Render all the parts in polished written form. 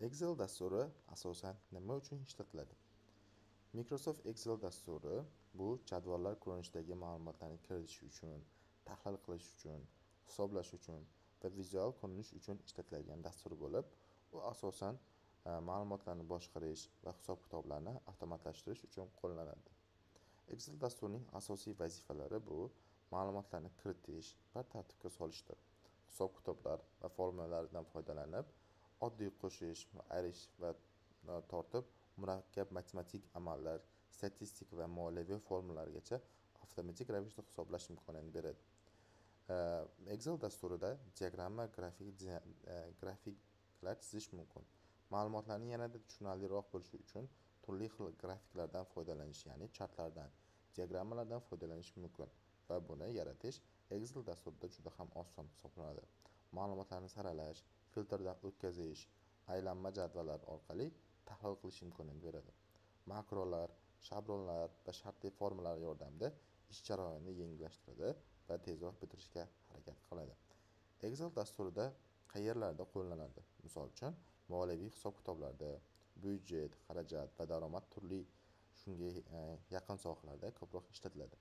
Excel dasturi asosan nima uchun ishlatiladi? Microsoft Excel dasturi bu jadvallar ko'rinishidagi ma'lumotlarni kiritish uchun, tahlil qilish uchun, hisoblash uchun va vizual ko'rinish uchun ishlatiladigan dastur bo'lib, u asosan ma'lumotlarni boshqarish va hisob-kitoblarni avtomatlashtirish uchun qo'llaniladi. Excel dasturining asosiy vazifalari bu ma'lumotlarni kiritish va tartibga solishdir. Hisob-kitoblar va formulalardan foydalanib, oddiy qo'shish va ayirish va tortib murakkab matematik amallar, statistik va moliyaviy formulalargacha avtomatik ravishda hisoblash imkoniyatini beradi. Excel dasturida diagramma, grafiklar chizish mumkin. Ma'lumotlarni yanada tushunarliroq bo'lishi uchun turli xil grafiklardan foydalanish, ya'ni chartlardan, diagrammalardan foydalanish mumkin va buni yaratish Excel dasturida juda ham oson hisoblanadi. Ma'lumotlarni saralash, filtrdan o'tkazish, aylanma jadvallar orqali tahlil qilish imkoniyatini beradi. Makrolar, shablonlar va shartli formulalar yordamida ish jarayonini yengillashtiradi va tezroq bitirishga harakat qiladi. Excel dasturida qayerlarda qo'llanadi? Misol uchun, moliyaviy hisob-kitoblarda, byudjet, xarajat va daromad turli shunga yaqin sohalarda ko'proq ishlatiladi.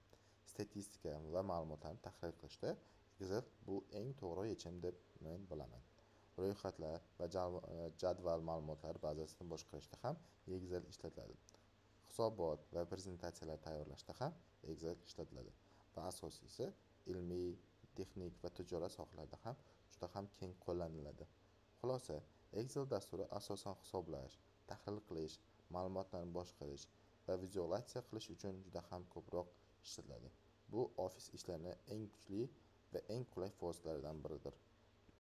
Statistika va ma'lumotlarni tahlil qilishda Excel bu eng to'g'ri yechim deb men bilaman. Ro'yxatlar va jadval ma'lumotlar bazasini boshqarishda ham Excel ishlatiladi. Hisobot va prezentatsiyalar tayyorlashda ham Excel ishlatiladi. Va asosiysi ilmiy, texnik va tijorat sohalarida ham juda ham keng qo'llaniladi. Xulosa, Excel dasturi asosan hisoblash, tahlil qilish, ma'lumotlarni boshqarish va vizualizatsiya qilish uchun juda ham ko'proq ishlatiladi. Bu ofis ishlarini eng kuchli va eng qulay vositalaridan biridir.